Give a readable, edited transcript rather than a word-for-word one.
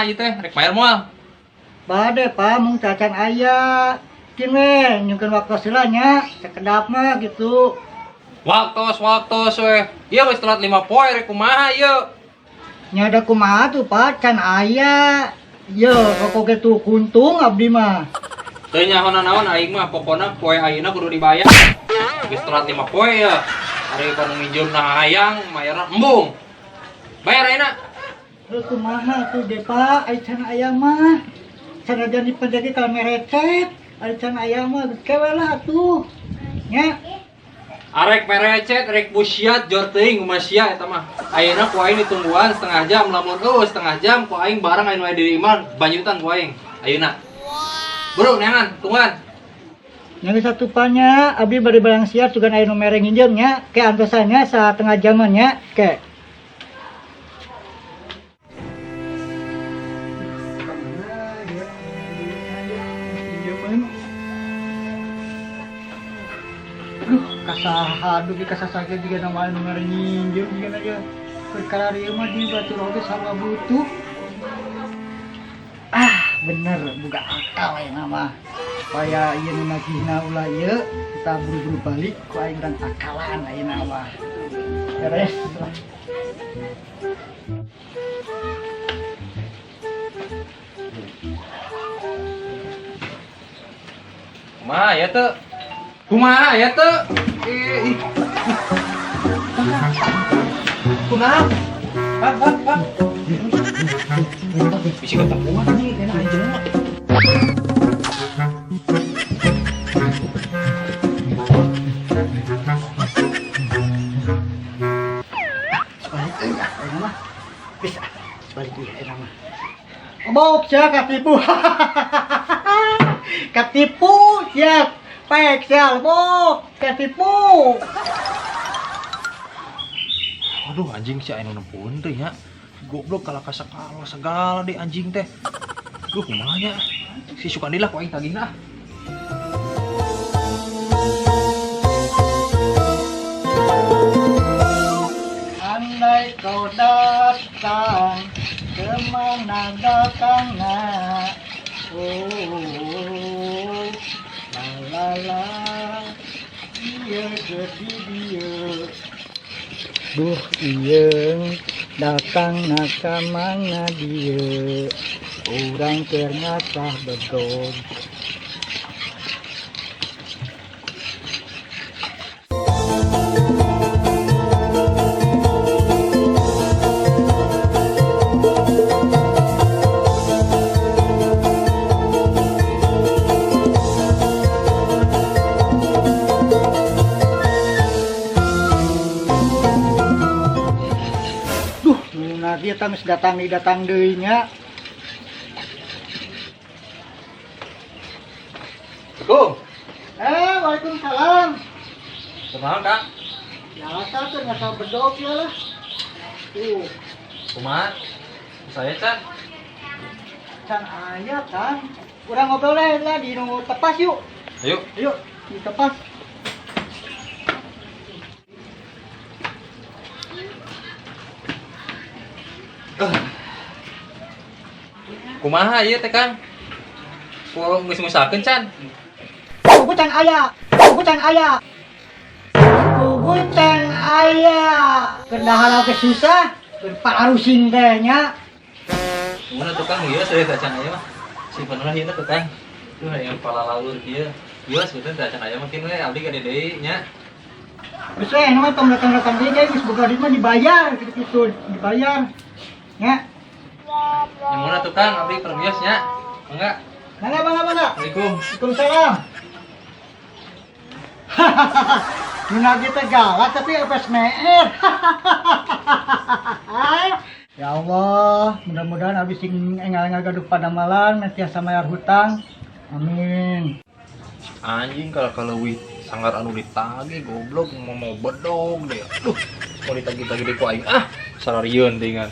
Kumaha ieu teh? Rek bayar moal? Bade Pak, mung cacan aya. Kin we nyungkeun waktu heula nya, sakedap mah gitu. Waktos waktos we. Ieu geus telat 5 poe rek kumaha ieu? Nya ada kumaha tuh Pak, can aya. Yo, rokok ge tuh kuntung abdi mah. Teu nyaho naon aing mah pokona poe ayeuna kudu dibayar. Geus telat 5 poe ya. Ari panu minjem nah hayang mayarna embung. Bayar ayeuna. Heuh kumaha tuh deh Pak, ai can aya mah. Sanajan dipenjaki kalau merecet, ai can aya mah geus kewe lah atuh. Nya. Arek merecet, rek busiat jor teuing kumaha sia eta mah. Ayeuna ku aing ditungguan setengah jam, lamun eueuh setengah jam ku aing barang anu aya di imah banyutan ku aing. Ayeuna. Bro, neangan, tungguan. Nya geus atuh Pak nya, abdi bade barang siap sugan aya nu mere nginjem nya, ke antosannya satengah jaman nya, ke. Aduh, kasaha dugi kasasaga juga nama anu mere nginjem juga aja. Perkara ieu mah di batur oge sarua butuh. Ah, bener buka akal ya nama. Supaya ieu nu nagihna ulah ieu, kita buru-buru balik ku aing dan akalan ayeuna mah. Beres lah. Kumaha ya teu? Kumaha ya teu? Ih, ih. Kumaha? Pak, pak, pak. Bisi ketemuan nih, enak aja mah. Sebalik euy ah, ayeuna mah. Bisa, sebalik ieu ayeuna mah. Bok sia katipu. Katipu sia. Pek sia bok, katipu. Aduh anjing si anu nempuan teh nya. Goblok kalah kasakala segala deh anjing teh. Duh kumaha nya. Si Sukandi lah ku aing tagihna. Andai kau datang, kemana datangnya? Oh, la la la, iya jadi dia. Duh iya, datang ka mana dia? Urang keur ngasah bedog. Duh, nu nagih eta geus datang deui datang deui nya. Assalamualaikum. Waalaikumsalam. Kumaha, Kang? Biasa tuh ngasah bedog ya lah. Tuh, Kumaha? Saya can. Can aya Kang. Urang ngobrol lah di nu tepas yuk. Ayo. Ayo, di tepas. Kumaha ieu teh, Kang? Ku geus ngusahakeun can. Kuku can aya, kuku can aya. Kuku can aya. Keur dahar oge susah, keur pararusing teh nya. Mana tuh Kang ieu saya teh can aya mah. Si bener ieu teh Kang. Tuh hayang palalur kieu. Ieu sebetulnya teh can aya mah kin we abdi ka deui nya. Geus we nu mah tong datang-datang deui ge geus boga duit mah dibayar kitu-kitu, dibayar. Nya. Yang mana tuh Kang abdi permios nya. Mangga. Mangga mangga mangga. Assalamualaikum. Waalaikumsalam. Nu nagih teh galak tapi apes meer. Ya Allah, mudah-mudahan abis sing engal-engal gaduh padamalan tiasa mayar hutang. Amin. Anjing kalau kaleuwih sanggar anu ditagih goblok mau bedog deh. Duh, mau ditagih-tagih deh ku aing ah, sararieun tingan.